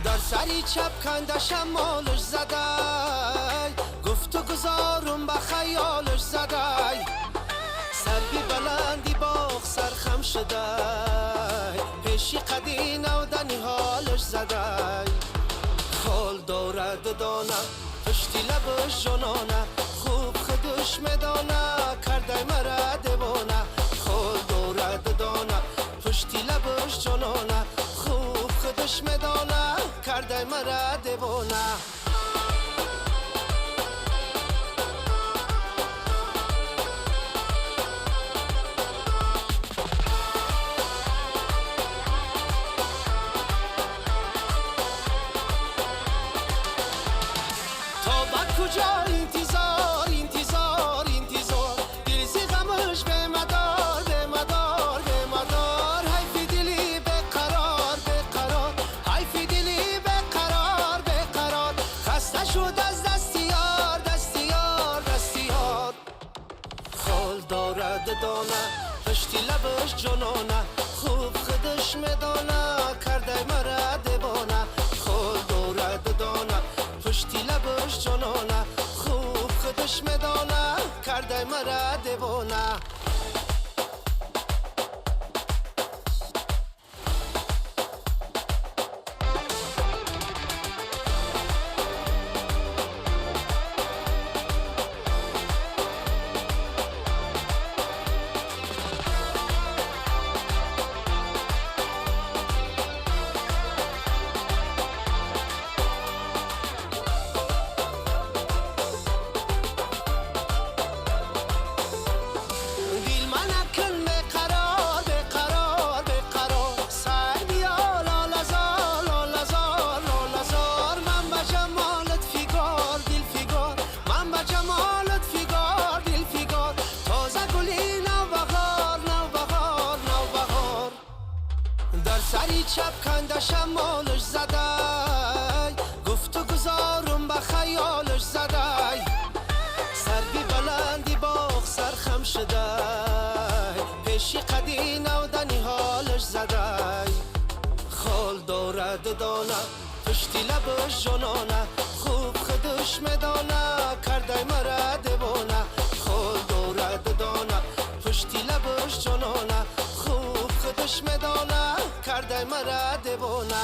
Дар сари чап канда шамолаш задай, гуфту гузорум ба хаёлаш задай. Сарви баланди боғ сархам шудай, пеши қади навдани ҳолаш задай. Хол дорад дона, пушти лабаш ҷонона, хуб худаш медона, кардай мара девона. Хол дорад дона, пушти лабаш ҷонона, хуб худаш медона, кардай мара девона. То ба куҷо интизор, интизор, интизор, дил зи ғамаш бемадор, бемадор, бемадор. Ҳайфи дили беқарор, беқарор, ҳайфи дили беқарор, беқарор. Хаста шуд аз дасти ёр, дасти ёр, дасти ёр. Хол дорад дона, пушти лабаш ҷонона, хуб худаш медона, кардай мара девона. Хол дорад дона, пушти лабаш ҷонона, хуб худаш медона, кардай мара девона. Дил манакун беқарор, беқарор, беқарор. Сар биё лолазор, лолазор, лолазор. Ман ба ҷамолат фигор, дилфигор, ман ба ҷамолат фигор, дилфигор. Тоза гули навбаҳор, навбаҳор, навбаҳор. Дар сари чап канда шамолаш задай, гуфту гузорум ба хаёлаш задай. Сарви баланди боғ сархам шудай, пеши қади навдани ҳолаш задай. Хол дорад дона, пушти лабаш ҷонона, хуб худаш медона, кардай мара девона. Хол дорад дона, пушти лабаш ҷонона, хуб худаш медона, кардай мара девона.